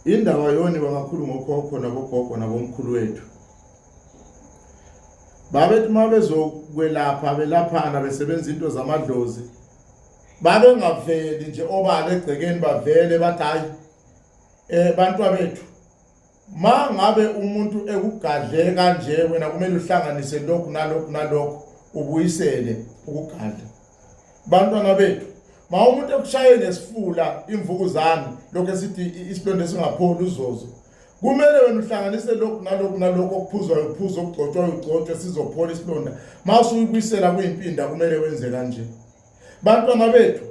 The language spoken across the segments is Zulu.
Indaba yoniwa kakhulu ngokhokho nabogogo nabomkhulu wethu. Babethi uma bezokwelapha belaphana besebenza into zamadlozi babengaveli nje obala egcekeni, bavele bathi hayi bantwa bethu, ma ngabe umuntu ekugadle kanje, wena kumele uhlanganise lokhu nalokhu nalokhu, ubuyisele ukugadla. Bantwana bethu, ma umuntu ekushaye ngesifula, imvukuzane, lokho esithi isilonda esingapholi, uzozo, kumele wena uhlanganise lokhu nalokhu nalokhu, okuphuzwayo uphuze, okugcotshwayo ugcotshwe, sizophola isilonda. Ma usuyibuyisela kuyimpinda, kumele wenze kanje. Bantwana bethu,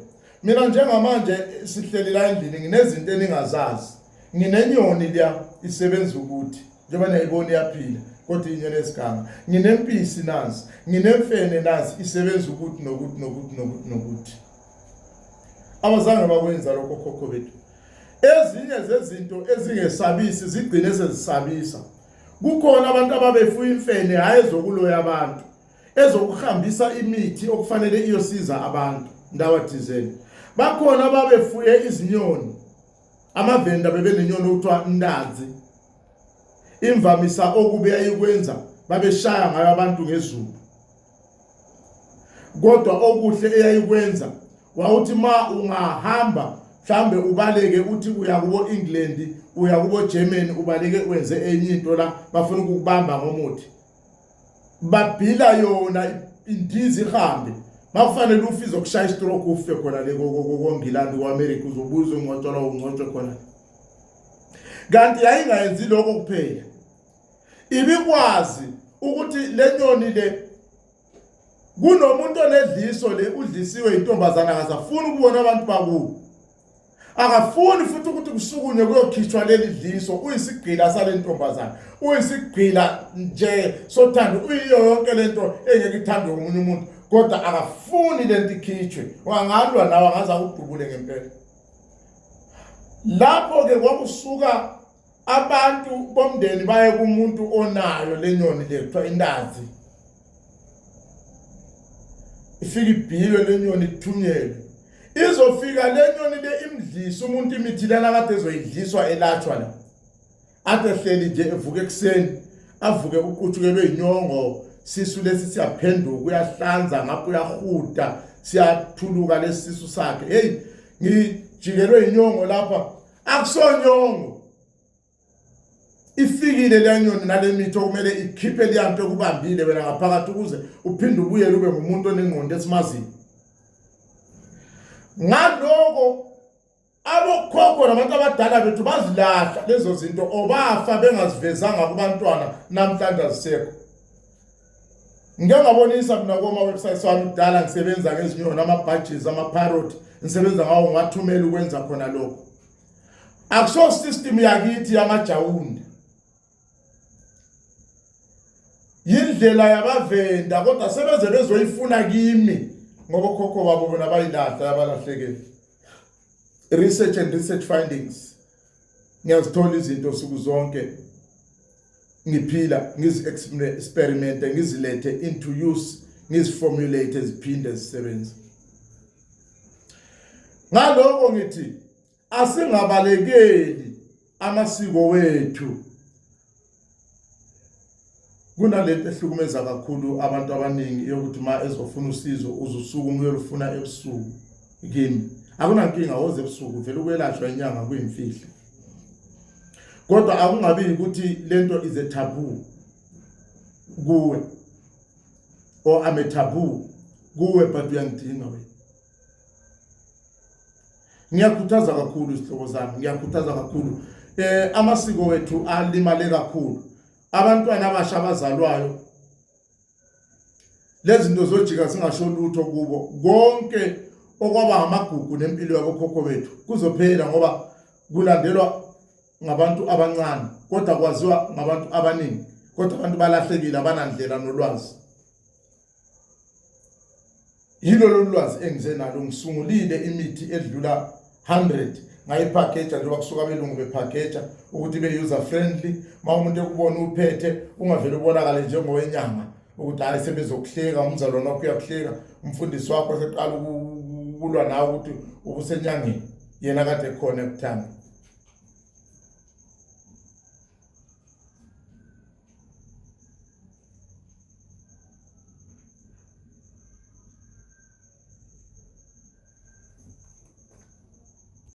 mina njengamanje sihleli la endlini, nginezinto eningazazi. Nginenyoni liya, isebenza ukuthi njengoba niyayibona iyaphila, kodwa inyoni esiganga. Nginempisi nansi, nginemfene nansi, isebenza ukuthi nokuthi nokuthi nokuthi nokuthi. Abazange bakwenza lokho khokho bethu. Ezinye zezinto ezingesabisi zigcine sezisabisa. Kukhona abantu ababefuya imfene, hhayi ezokuloya abantu, ezokuhambisa imithi okufanele iyosiza abantu ndawo thizeni. Bakhona ababefuye izinyoni. Amavenda bebenenyoni okuthiwa ntazi. Imvamisa okubi yayikwenza, babeshaya ngayo abantu ngezulu, kodwa okuhle eyayikwenza, wawuthi ma ungahamba mhlambe ubaleke uthi uya kubo England, uya kubo Germany, ubaleke wenze enye into la, bafuna ukukubamba ngomuthi, babhila yona indiza ihambe. Makufanele ufe, izokushaya istroke, ufe khona le koNgilandi, ko-America, uzobuza ungcwatshwa, ungcwatshwe khona. Kanti yayingayenzi lokho kuphela, ibikwazi ukuthi le nyoni le, kunomuntu onedliso le, udlisiwe intombazana, akasafuni ukubona abantu bakubo, akafuni futhi ukuthi kusukunywe kuyokhishwa leli dliso. Uyisigqila sale ntombazana, uyisigqila nje sothando, uyiyo yonke lento engeke ithandwe ngomunye umuntu, kodwa akafuni lento ikhishwe. Wangalwa nawe, angaze akudubule ngempela. Lapho-ke kwakusuka abantu bomndeni baye kumuntu onayo le nyoni le kuthiwa intazi, ifike ibhilwe le nyoni, ithunyelwe. Izofika le nyoni le imdlisa umuntu imithi lana kade ezoyidliswa, elatshwa la. Ade ehleli nje, evuka ekuseni, avuke uquthukelwe inyongo, sisu lesi siyaphenduka, uyahlanza ngapho, uyahuda, siyathuluka lesi sisu sakhe. Hey, ngijikelwe inyongo lapha. Akusonyongo, ifikile le nyoni nale mithi okumele ikhiphe leya nto ekubambile wena ngaphakathi, ukuze uphinde ubuyele ube ngumuntu onengqondo esimaziyo. Ngaloko abokhokho nabantu abadala bethu bazilahla lezo zinto, obafa bengazivezanga kubantwana. Namhlanje azisekho. Ngike ngabonisa mina koma-website wami kudala, ngisebenza ngezinyoni, ama-budgies, ama-parrot, ngisebenza ngawo, ngiwathumela ukwenza khona lokho. Akuso system yakithi yamajawunda, yindlela yabavenda, kodwa sebeze bezoyifuna kimi ngoba okhokho babo bona bayilahla, yabalahlekela. Research and research findings, ngiyazithola izinto suku zonke ngiphila, ngizi-experimente, ngizilethe into use, ngiziformulate, ziphinde zisebenze. Ngaloko ngithi asingabalekeli amasiko wethu. Kunalento ehlukumeza kakhulu abantu abaningi yokuthi ma ezofuna usizo, uzusuka uyolufuna ebusuku kimi. Akunankinga, woze ebusuku, vele ukwelashwa inyanga kuyimfihlo, kodwa akungabi ukuthi lento is a taboo kuwe or I'm a taboo kuwe, but uyangidinga wena. Ngiyakhuthaza kakhulu izihlobo zami, ngiyakhuthaza kakhulu. Amasiko wethu alimale kakhulu. Abantwana abasha abazalwayo, lezi zinto zojika singasho lutho kubo. Konke okwaba amagugu nempilo yabokhokho bethu kuzophela, ngoba kulandelwa ngabantu abancane, kodwa kwaziwa ngabantu abaningi, kodwa abantu balahlekile, abanandlela nolwazi. Yilo lolu lwazi engize nalo. Ngisungulile imithi edlula 100, ngayiphakeja njengoba kusuka abelungu bephakeja ukuthi ibe user friendly. Ma umuntu ekubona uphethe, ungavele ubonakale njengowenyanga, ukuthi hayi, sebezokuhleka, umzalwane wakho uyakuhleka, umfundisi wakho seqala ukulwa nawe ukuthi ubusenyangeni, yena kade khona ekuthanda.